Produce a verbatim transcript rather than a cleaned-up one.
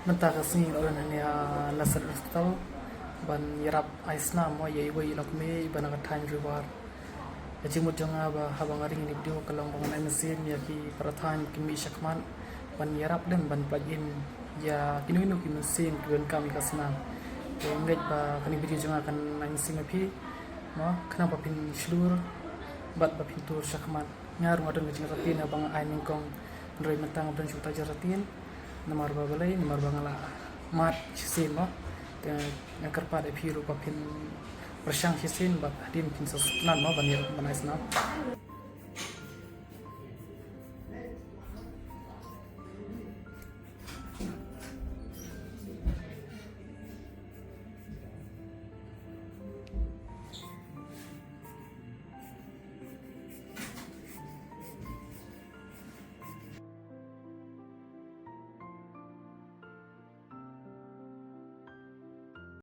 Mynta ka sngi nga don hangne ha Nasrat Hospital ban ïarap ai snam mo ïa iwei i lok mei iba na ka thaiñ Ri War. Ka jingmut jong nga ba haba nga ring ïa ine i video ka long ba ngan ai mynsiem ïa ki para thaiñ ki mih shakhmat ban ïarap lem ban pynlait im ïa kino kino ki mynsiem kiba donkam ïa ka snam. Te nga ngeit ba kane ka video jong nga kan ai mynsiem ïa phi mo khnang ba phin shlur bad ba phin tur shakhmat. Nga ruh nga don ka jingrwai ba nga ai nyngkong, hynrei mynta ngam don shuh kata ka jingrwai namar ba balei, namar ba nga la mad shisien mo. Te nga kyrpad ïa phi ruh ba phin pyrshang shisien bad hadien phin sa sngewtynnat mo ban ïa ban ai snam.